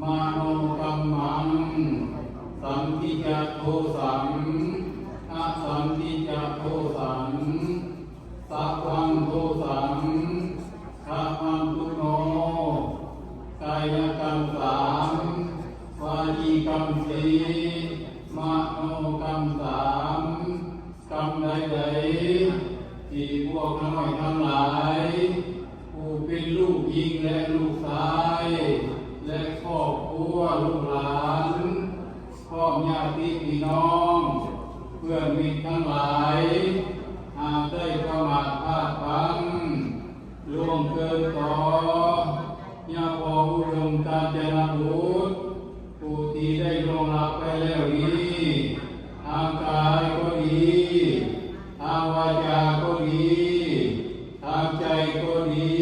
ມະໂນກັມມັງ ສັນທິຈະໂທສັງ ອະສັນທິຈະໂທສັງ ສະວັງໂທສັງ ຂະມັນຕຸໂນ ກາຍະກຳສາມ ວາຈີກຳສີ່ ມະໂນກຳສາມ ກຳໃດໆ ທີ່ພວກຂ້ານ້ອຍທັງຫຼາຍ ຜູ້ເປັນລູກຍິງ ແລະ ລູກຊາຍ ແລະ ຄອບຄົວ ລູກຫຼານ ພ້ອມຍາຕິພີ່ນ້ອງ ເພື່ອນມິດທັງຫຼາຍ ຫາກໄດ້ປະໝາດພາດພລັ້ງ ລ່ວງເກີນຕໍ່ຍາພໍ່ອຸດົມການຈະນະບຸດ ຜູ້ທີ່ໄດ້ລ່ວງລັບໄປແລ້ວນີ້ ທາງກາຍກໍດີ ທາງວາຈາກໍດີ ທາງໃຈກໍດີ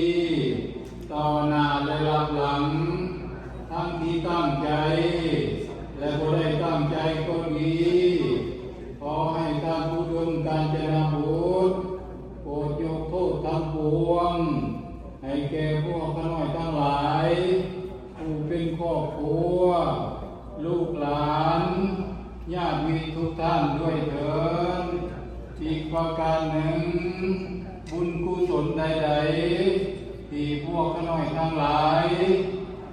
ຕໍ່ໜ້າ ແລະ ລັບຫຼັງ ທັງທີ່ຕັ້ງໃຈ ແລະ ບໍ່ໄດ້ຕັ້ງໃຈກໍດີ ຂໍໃຫ້ທ່ານອຸດົມການຈະນະບຸດ ໂປດຍົກໂທດທັງປວງ ໃຫ້ແກ່ພວກຂ້ານ້ອຍທັງຫຼາຍ ຜູ້ເປັນຄອບຄົວ ລູກຫຼານ ຍາດມິດທຸກທ່ານດ້ວຍເທີ້ນ. ອີກປະການໜຶ່ງ, ບຸນກຸສົນໃດໆ ທີ່ພວກຂ້ານ້ອຍທັງຫຼາຍ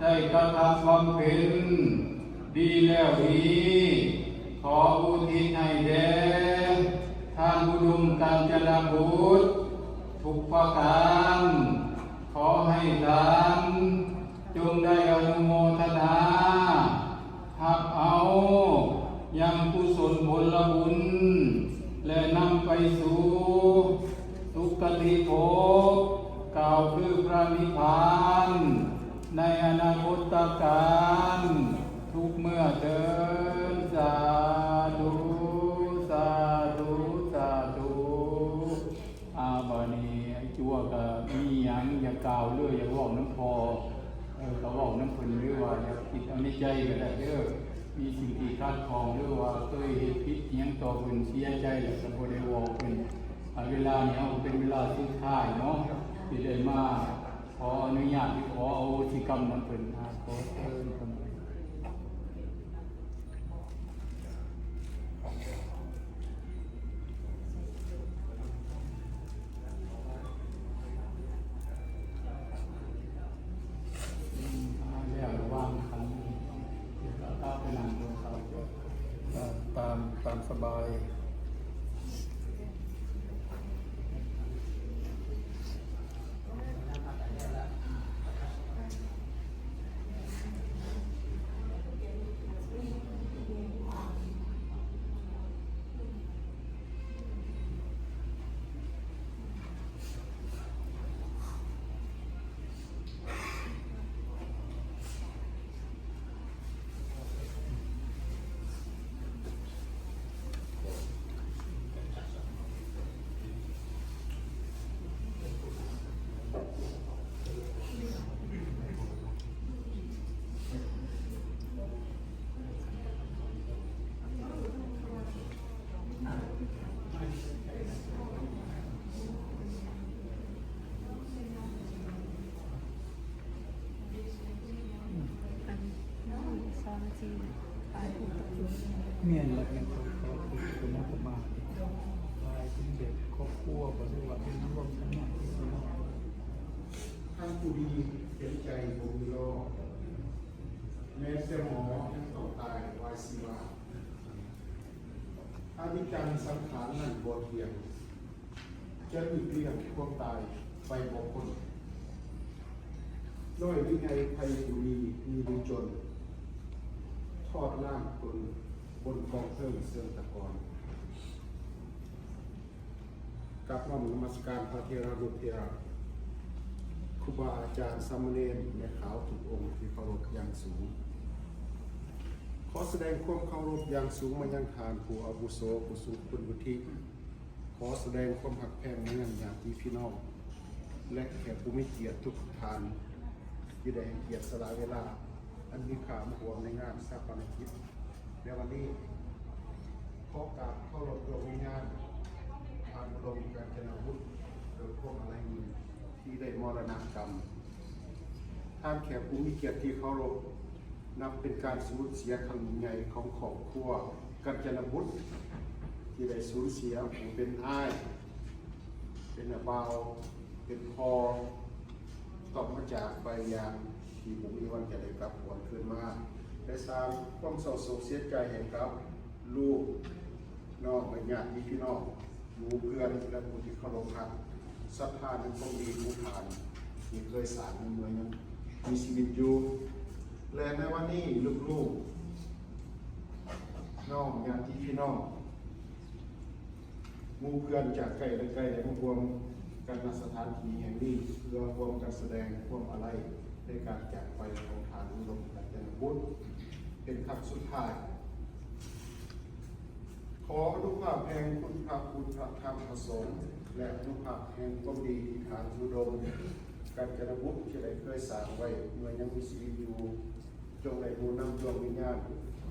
ໄດ້ກະທຳບຳເພັນ ດີແລ້ວນີ້ ຂໍອຸທິດໃຫ້ແດ່ທ່ານອຸດົມການຈະນະບຸດ ທຸກປະການ. ຂໍໃຫ້ທ່ານຈົ່ງໄດ້ອະນຸໂມທະນາ ຮັບເອົາຍັງກຸສົນຜົນລະບຸນ ແລະ ນຳໄປສູ່ສຸຄະຕິພົບ ກ່າວຄືພະນິບພານ ໃນອະນາຄົດຕະການ ທຸກເມື່ອເທີ້ນ. ສາທຸ ສາທຸ ສາທຸ. ອາ ບາດນີ້ໄອ້ຈົວກະມີຫຍັງຢາກກ່າວ ຫຼື ຢາກເວົ້ານຳພໍ່ ເອີ ກະເວົ້ານຳເພິ່ນ ຫຼືວ່າຢາກຄິດເອົາໃນໃຈກະໄດ້ເດີ. ມີສິ່ງທີ່ຂັດຂ້ອງ ຫຼືວ່າເຄີຍເຮັດຜິດຫຍັງຕໍ່ເພິ່ນ ເສຍໃຈ ແລ້ວກະບໍ່ໄດ້ເວົ້າເພິ່ນ. ອາ ເວລານີ້ເຮົາເປັນເວລາສຸດທ້າຍເນາະ ທີ່ໄດ້ມາ ຂໍອະນຸຍາດ ຂໍອະໂຫສິກຳນຳເພິ່ນ. ອາ ຂໍເຊີນເພິ່ນ. ອາ ແລ້ວລະຫວ່າງຄັນ ເອີ ຕາມ ຕາມສະບາຍ. ແມ່ນລະ ເຂົາ ເຂົາເປັນຄົນອາດຕະມາຫຼາຍ ເປັນແບບຄອບຄົວ ບໍ່ໄດ້ວ່າເປັນລວມກັນນະ. ທ່ານຜູ້ດີເປັນໃຈບໍ່ມີລໍ ແມ້ແຕ່ໝໍຍັງຕ້ອງຕາຍວາຍຊີວາ. ອະນິດຈັງ ສັງຂານນັ້ນບໍ່ທ່ຽງ ຈະຫຼີກລ່ຽງຄວາມຕາຍໄປບໍ່ພົ້ນ. ນ້ອຍຫຼືໃຫຍ່ ໃຜຜູ້ມີ ມີຫຼືຈົນ ທອດນ້ຳຕົນບົນກອງເພີງເຊີງຕະກອນ. ກາບນ້ອມນະມັດສະການພະເຖລະນຸເຖລະ ຄູບາອາຈານ ສາມະເນນ ແມ່ຂາວທຸກອົງທີ່ເຄົາລົບຢ່າງສູງ. ຂໍສະແດງຄວາມເຄົາລົບຢ່າງສູງມາຍັງທ່ານຜູ້ອາວຸໂສ ຜູ້ຊົງຄຸນວຸດທິ. ຂໍສະແດງຄວາມຮັກແພງມາຍັງຍາດຕິພີ່ນ້ອງ ແລະ ແຂກຜູ້ມີກຽດທຸກໆທ່ານ ທີ່ໄດ້ໃຫ້ກຽດສະຫຼະເວລາອັນມີຄ່າມາຮ່ວມໃນງານຊາປະນະກິດໃນວັນນີ້. ຂໍກາບເຄົາລົບດວງວິນຍານທ່ານອຸດົມ ການຈະນະວຸດ ດ້ວຍຄວາມອາໄລຍິນທີ່ໄດ້ມໍລະນະກຳ. ທ່ານແຂກຜູ້ມີກຽດທີ່ເຄົາລົບ, ນັບເປັນການສູນເສຍຄັ້ງຍິ່ງໃຫຍ່ຂອງຄອບຄົວກັນຈະນະບຸດ ທີ່ໄດ້ສູນເສຍຜູ້ເປັນອ້າຍ, ເປັນນ້າບ່າວ, ເປັນພໍ່, ຕ້ອງມາຈາກໄປຢ່າງທີ່ບໍ່ມີວັນຈະໄດ້ກັບຫວນຄືນມາ ແລະ ສ້າງຄວາມເສົ້າໂສກເສຍໃຈໃຫ້ກັບລູກ, ນ້ອງ ແລະ ຍາດຕິພີ່ນ້ອງ, ໝູ່ເພື່ອນ ແລະ ຜູ້ທີ່ເຄົາລົບຮັກ, ສັດທາໃນຄວາມດີຂອງທ່ານທີ່ເຄີຍສ້າງໃນເມື່ອຍັງມີຊີວິດຢູ່ ແລະ ໃນວັນນີ້ ລູກໆ ນ້ອງ ຍາດຕິພີ່ນ້ອງ, ໝູ່ເພື່ອນຈາກໃກ້ແລະໄກ ໄດ້ມາຮ່ວມກັນ ນະ ສະຖານທີ່ແຫ່ງນີ້ ເພື່ອຮ່ວມກັນສະແດງຄວາມອາໄລໃນການຈາກໄປຂອງທ່ານ ອຸດົມ ກັນຈະນະບຸດ ເປັນຄັ້ງສຸດທ້າຍ. ຂໍອານຸພາບແຫ່ງຄຸນພະພຸດທະທຳພະສົງ ແລະ ອານຸພາບແຫ່ງຄວາມດີທີ່ທ່ານ ອຸດົມ ກັນຈະນະບຸດ ທີ່ໄດ້ເຄີຍສ້າງໄວ້ເມື່ອຍັງມີຊີວິດຢູ່ ຈົ່ງໄດ້ໜູນນຳດວງວິນຍານ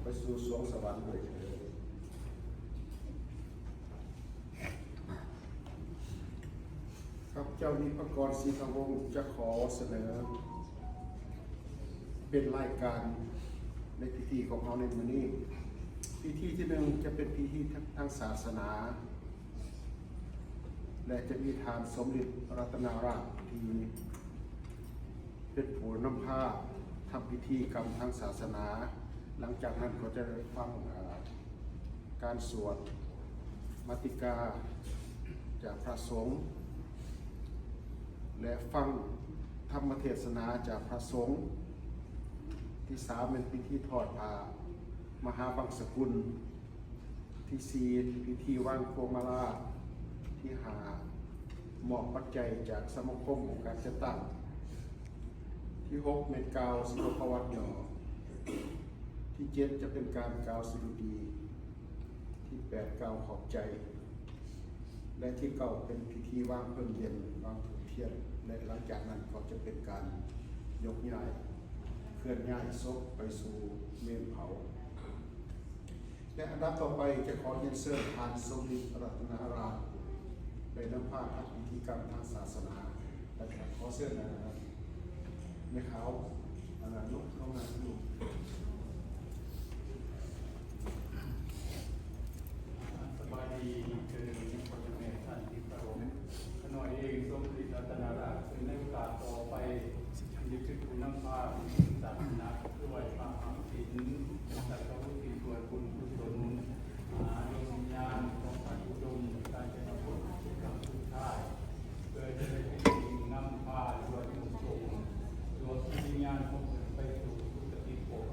ໄປສູ່ສວງສະຫວັນດ້ວຍເທີ້ນ. ຂ້າພະເຈົ້າ ນິພະກອນ ສີທະວົງ ຈະຂໍສະເໜີເປັນລາຍການໃນພິທີຂອງເຮົາໃນມື້ນີ້. ພິທີທີໜຶ່ງຈະເປັນພິທີທາງສາສະໜາ ແລະ ຈະມີທ່ານ ສົມລິດ ລັດຕະນາລາດ ທີ່ເປັນຜູ້ນຳພາທຳພິທີກຳທາງສາສະໜາ. ຫຼັງຈາກນັ້ນກໍຈະໄດ້ຟັງ ເອີ່ ການສວດມາຕິກາຈາກພະສົງ ແລະ ຟັງທຳມະເທດສະໜາຈາກພະສົງ. ທີສາມແມ່ນພິທີທອດຜ້າມະຫາບັງສະກຸນ. ທີສີ່ ພິທີວາງພວງມາລາ. ທີຫ້າ ມອບປັດໄຈຈາກສະມາຄົມອົງການຈັດຕັ້ງ. ທີຫົກ ແມ່ນກ່າວຊີວະປະຫວັດຫຍໍ້. ທີເຈັດ ຈະເປັນການກ່າວສະດຸດີ. ທີແປດ ກ່າວຂອບໃຈ ແລະ ທີເກົ້າ ເປັນພິທີວາງເພີງເຢັນ ວາງທູບທຽນ ແລະ ຫຼັງຈາກນັ້ນກໍຈະເປັນການຍົກຍ້າຍ ເຄື່ອນຍ້າຍສົບໄປສູ່ເມນເຜົາ. ແລະ ອັນດັບຕໍ່ໄປຈະຂໍຮຽນເຊີນທ່ານ ສົມລິດ ລັດຕະນາລາດ ໄດ້ນຳພາທຳພິທີກຳທາງສາສະໜາ. ແລະ ຂໍເຊີນ ແມ່ຂາວ ອັນນັ້ນ ລົງ ລົງນາງຢູ່. ສະບາຍດີ ເຈະເລີນ ພໍ່ແມ່ທ່ານທີ່ເຄົາລົບ. ຂ້ານ້ອຍເອງ ສົມລິດ ລັດຕະນາລາດ ເຊິ່ງໃນໂອກາດຕໍ່ໄປ ຈະເປັນຜູ້ນຳພາທຳພິທີກຳທາງສາສະໜາ ຄືໄຫວ້ພະ ຮັບສິນ ແລະ ກະອຸທິດສ່ວນບຸນກຸສົນ ຫາດວງວິນຍານຂອງທ່ານ ອຸດົມ ການຈະນະບຸດ ເປັນຄັ້ງສຸດທ້າຍ ເພື່ອຈະໄດ້ເປັນຜູ້ນຳພາ ຫຼືວ່າສົ່ງ ດວງວິນຍານຂອງເພິ່ນໄປສູ່ສຸຄະຕິພົບ.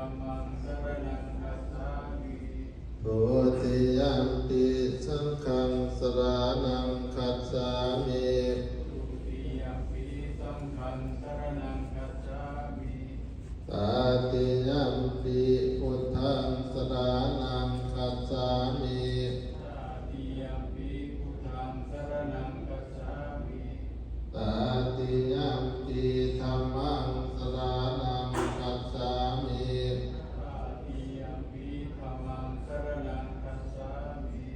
Dhammaṃ saraṇaṃ gacchāmi. Dutiyampi saṅghaṃ saraṇaṃ gacchāmi. Dutiyampi saṅghaṃ saraṇaṃ gacchāmi. Tatiyampi buddhaṃ saraṇaṃ gacchāmi. Tatiyampi buddhaṃ saraṇaṃ gacchāmi. Tatiyampi dhammaṃ saraṇaṃ gacchāmi. Tatiyampi dhammaṃ saraṇaṃ gacchāmi.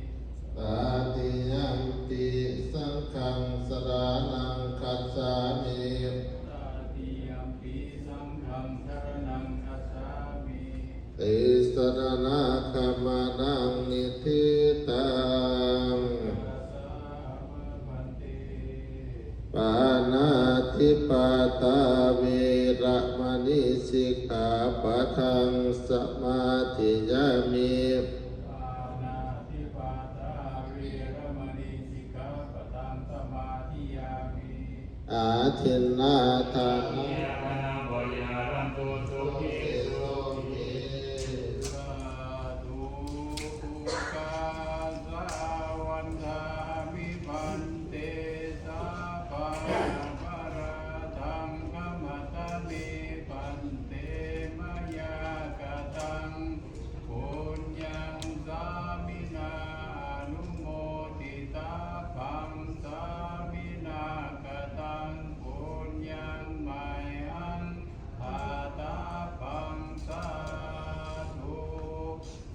Tatiyampi saṅghaṃ saraṇaṃ gacchāmi. Tatiyampi saṅghaṃ saraṇaṃ gacchāmi. Tisaraṇagamanaṃ niṭṭhitaṃ. Pāṇātipātā veramaṇī sikkhāpadaṃ samādiyāmi. Pāṇātipātā veramaṇī sikkhāpadaṃ samādiyāmi. Adinnādānā sādhu. Ukāsa vandāmi bhante, sabbaṃ aparādhaṃ khamatha me bhante, mayā kataṃ puññaṃ sāminā anumoditabbaṃ, sāminā kataṃ puññaṃ mayhaṃ dātabbaṃ. Sādhu,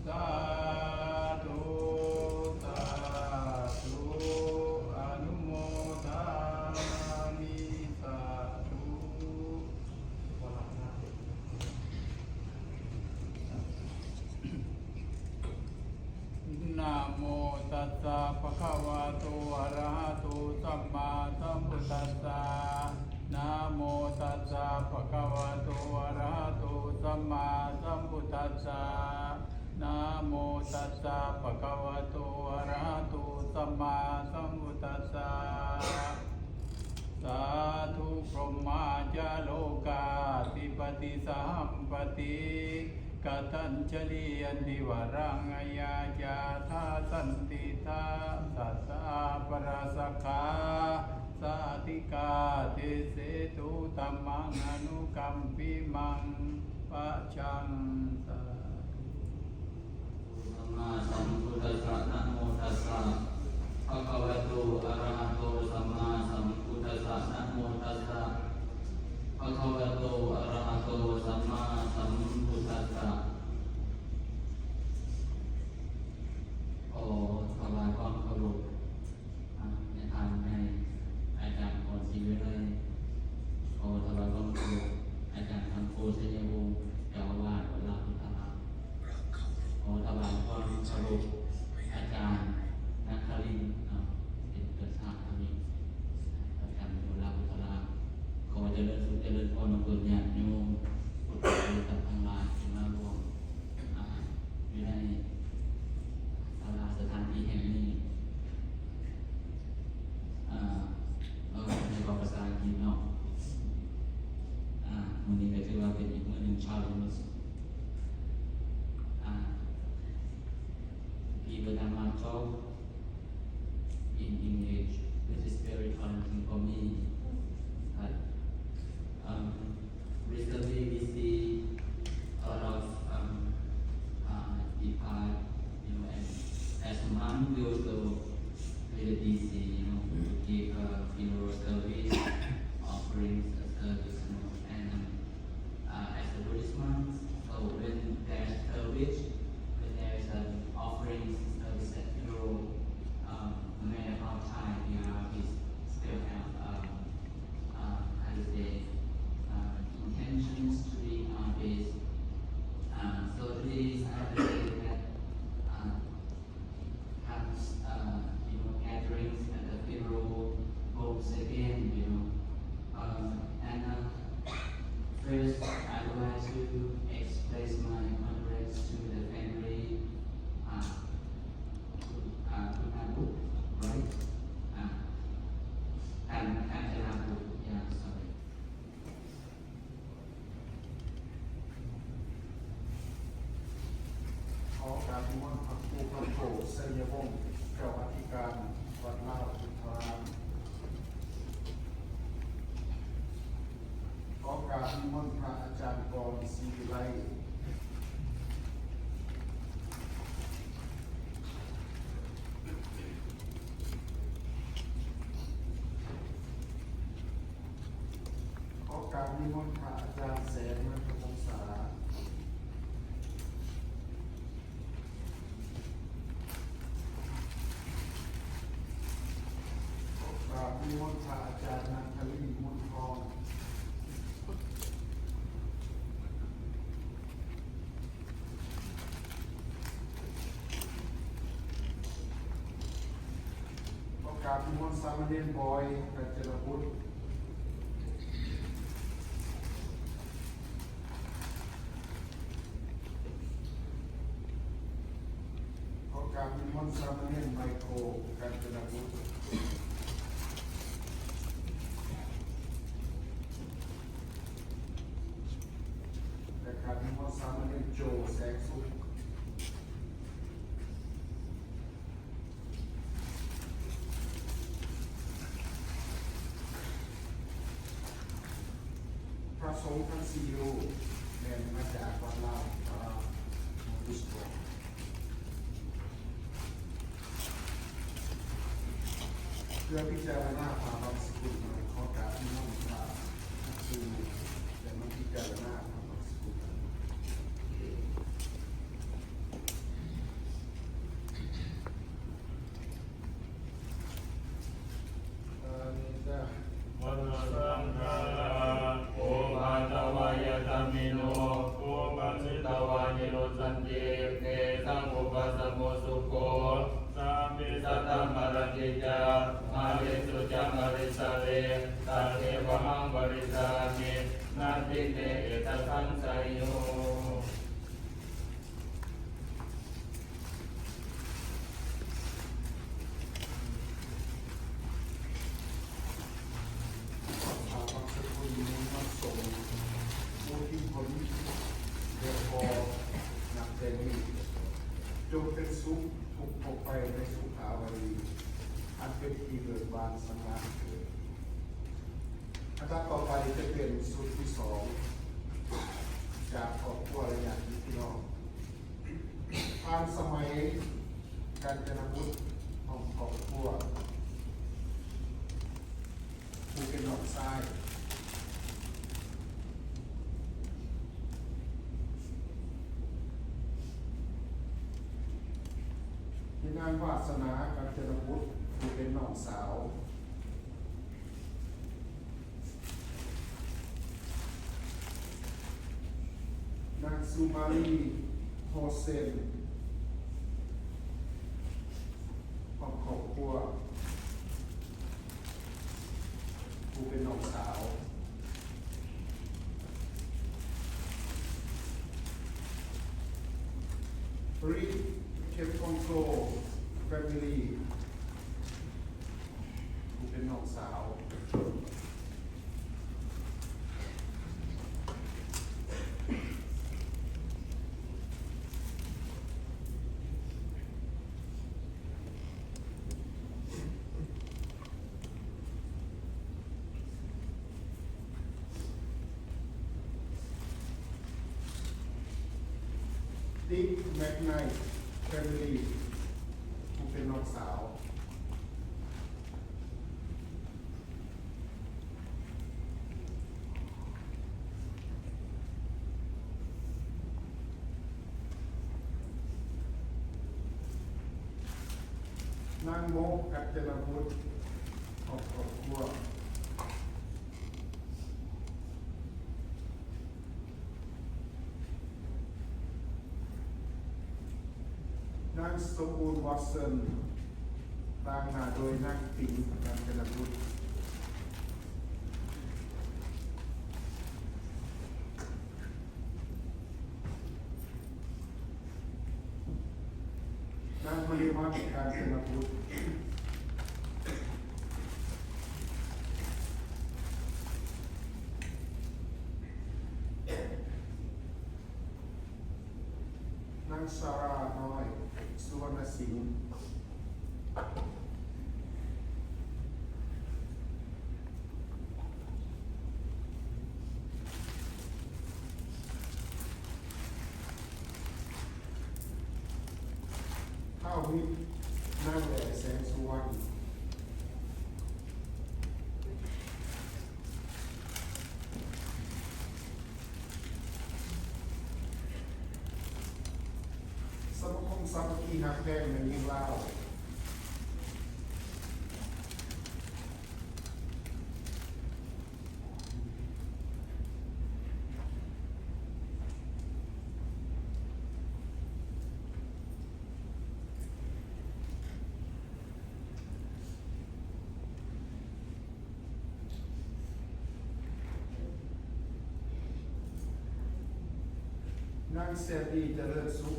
sādhu, sādhu, anumodāmi. Sādhu. Namo tassa bhagavato arahato sammāsambuddhassa. Namo tassa bhagavato arahato sammāsambuddhassa. Namo tassa bhagavato arahato sammāsambuddhassa. Sādhu. Brahmā ca lokādhipatī sahampati, Katañjalī andhivaraṃ ayācatha, sandiṭṭhā sattāpparasakhā, sāṭhikā desetu dhammaṃ anukampimaṃ pajaṃ. Sādhu. Sammāsambuddhassa. Namo tassa bhagavato arahato sammāsambuddhassa. Namo tassa bhagavato arahato sammāsambuddhassa. ຂໍຖວາຍຄວາມເຄົາລົບ ອາ ໃນທ່ານໃຫຍ່ອາຈານພອນສີວິໄລ, ຂໍຖວາຍຄວາມເຄົາລົບອາຈານ ພັນໂທ ໄຊຍະວົງ ເຈົ້າອາວາດວັດລາໂພທາລາມ, ຂໍຖວາຍຄວາມເຄົາລົບອາຈານ ນະຄະລິນ ເນາະ ເປັນເພື່ອນຊາດທຳອິດ ປະຈຳຢູ່ວັດລາໂພທາລາມ. ຂໍຈະເລີນສຸກຈະເລີນພອນນຳເພິ່ນ ຍາດໂຍມ ພຸດທະບໍລິສັດທັງຫຼາຍທີ່ມາຮ່ວມ ອ່າ ຢູ່ໃນສາລາສະຖານທີ່ແຫ່ງນີ້ ອ່າ ເວົ້າໃນພາສາອັງກິດເນາະ ອ່າ ມື້ນີ້ກໍຖືວ່າເປັນອີກມື້ໜຶ່ງ challenge ອ່າ People that might talk in English, which is very challenging for me. But, um, recently we see a lot of, um, uh, depart, you know, and as a monk, we also really busy, you know, we give, uh, funeral service, offerings, uh, service, you know, and, um, uh, as a Buddhist monk, so when there's service, when there's an offering service at funeral, um, no matter how tired we are, we still have, um, uh, how to say, uh, intentions to be, uh, this. Uh, so today is another day that, uh, comes, uh, you know, gatherings and ຂໍກາບນິມົນພະຄູ ພະໂທ ໄຊຍະວົງ ເຈົ້າອະທິການວັດລາວພຸດທາລາມ. ຂໍກາບນິມົນພະອາຈານກອນ ສີວິໄລ. ຂໍກາບນິມົນພະອາຈານແສງ ນັນທະວົງສາ. ຂໍກາບນິມົນພະອາຈານ ນັນທະລີ ມູນທອງ. ຂໍກາບນິມົນສາມະເນນບອຍ ກັນຈະນະບຸດ. ຂໍກາບນິມົນສາມະເນນໄມໂຄ ກັນຈະນະບຸດ. ແລະ ກາບນິມົນສາມະເນນໂຈ ແສງສຸກ. ພະສົງທັງສີ່ຮູບແມ່ນມາຈາກວັດລາວ ພະຣາມ ເພື່ອພິຈາລະນາພະບັງສະກຸນ ຂໍກາບນິມົນພະ ຈະມາພິຈາລະນາພະບັງສະກຸນ. ອານິດສະ ວັດສະສັງຂາຣາ ອຸປາທະວາຍະທຳມິໂນ ອຸປັດສິຕະວາ ນິໂຣດສັນຕິ ເຕສັງ ອຸປະສະໂມ ສຸໂຂ ສາມປິ ສັດຖະມະຣະຕິຈາ ມະລິສຸຈາ ມະລິສາເລ ຕັດເທວະຫັງ ວະລິສາມິ ນາທິເມ ເອຕະສັງໄຊໂຍ. ຂ້າພະສົງຜູ້ທີ່ຄົນ ແລະ ຂໍນັບແຕ່ນີ້ ຈົ່ງເປັນສຸກ ທຸກພົບໄພໃນສຸຂາວະດີ ອັນເປັນທີ່ເບີກບານສຳລານເທີ້ນ. ອັນດັບຕໍ່ໄປຈະເປັນຊຸດທີສອງ ຈາກຄອບຄົວ ແລະ ຍາດຕິພີ່ນ້ອງ. ທ່ານສະໄໝ ກັນຈະນະບຸດ ຂອງຄອບຄົວ ຜູ້ເປັນນ້ອງຊາຍ. ຍານາງວາດສະໜາ ກັນຈະນະບຸດ ຜູ້ເປັນນ້ອງສາວ. ນາງສຸມາລີ ໂຮເຊນ ຂອງຄອບຄົວ ຜູ້ເປັນນ້ອງສາວ. ຣີ ເຄັບຄອງໂກ ແຟມິລີ ຜູ້ເປັນນ້ອງສາວ. ດິກ ແມັກໄນ ແຟມິລີ ຜູ້ເປັນນ້ອງສາວ. ນາງໂມ ກັນຈະນະບຸດ ຂອງຄອບຄົວ. ນາງສົມບູນ ວັອດເຊິນ ຕາງໜ້າໂດຍນາງປິງ ກັນຈະນະບຸດ. ນາງມະລິວັນ ການຈະນະບຸດ. ນ ນາງສາຣານ້ອຍ ສຸວັນນະສິງ. ທ້າວມິດ ນາງແຫຼ ແສງສຸວັນ. ສະມາຄົມສາມັກຄີຮັກແພງແມ່ຍິງລາວ. ນາງແຊນດີ ຈະເລີນສຸກ.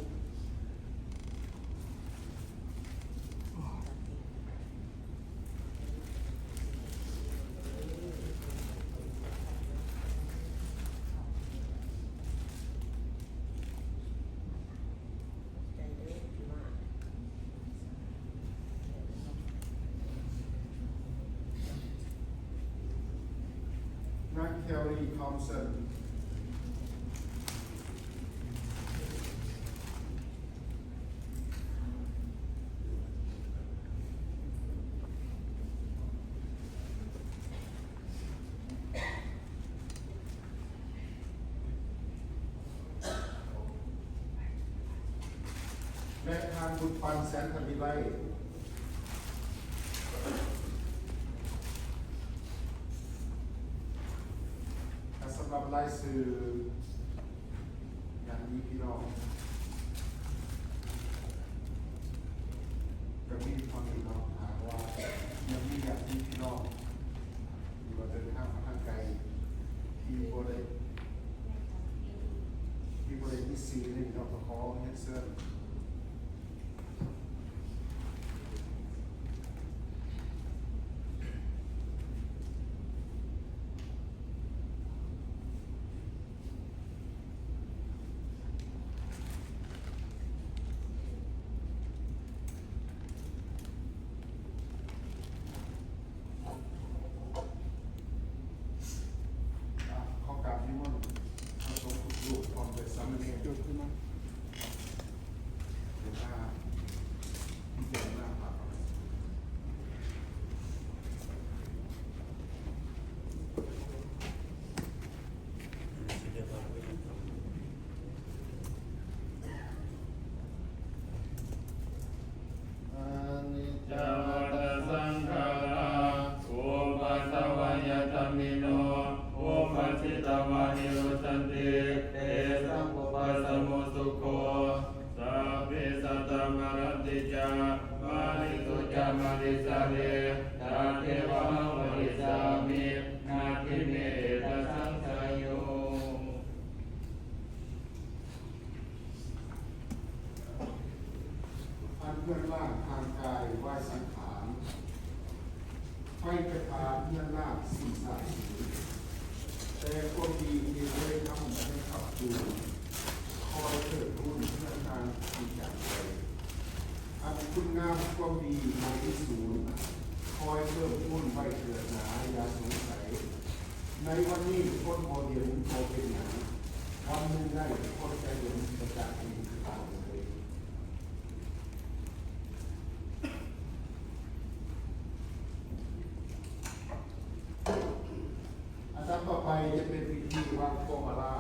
ນາງແຄວຣີ ທອມສັນ. ແລະ ທ່ານບຸນປັນ ແສນທະວີໄລ. ແລະ ສຳລັບລາຍຊື່ ຍາດພີ່ນ້ອງ ກໍມີເທົ່ານີ້ເນາະ. ຫາກວ່າຍັງມີຍາດພີ່ນ້ອງ ທີ່ວ່າເດີນທາງມາທາງໄກ ທີ່ບໍ່ໄດ້ ທີ່ບໍ່ໄດ້ມີຊື່ນີ້ເນາະ ກໍຂໍຮຽນເຊີນ. ຂໍກາບນິມົນພະສົງທຸກຮູບ ພ້ອມດ້ວຍສາມະເນນ ອະນິດຈາວັດຕະສັງຂາຣາ ອຸປັດຕະວາຍະທຳມິໂນ ອຸປັຊฌິຕະວານິໂຣສັນຕິ ເຕສັງອຸປັສສະໂມສຸໂຂ ສັບເພສັດຕາ ມະຣັນຕິຈາ ມະລິໂສຈາ ມະລິສາເຣ ຕັດເທວະຫັງ ມະລິສາມິ ນັດຖິເມ ເອຕະສັງ ສາຍຸ. ອັນເຄື່ອນລ້າງທາງກາຍ ວາຍສັງຂານ ໄຟຈະພາເຮືອນລ້າງສິ້ນຊາກສູນ ແຕ່ຄວາມດີທີ່ເຄີຍທຳໃຫ້ຂັບຈູນ ຄອຍເພີ່ມພູນເຮືອນຮ່າງທີ່ຈາກໄປ. ອັນຄຸນງາມຄວາມດີບໍ່ມີສູນ ຄອຍເພີ່ມພູນໄວ້ເທີດໜາ ຢ່າສົງໄສ. ໃນວັນນີ້ຄົນບໍ່ເຫັນບໍ່ເປັນຫຍັງ ວັນໜຶ່ງໄດ້ຄົນຈະເຫັນປະຈັກເອງຄືເກົ່າເລີຍ. ອັນດັບຕໍ່ໄປຈະເປັນພິທີວາງພວງມາລາ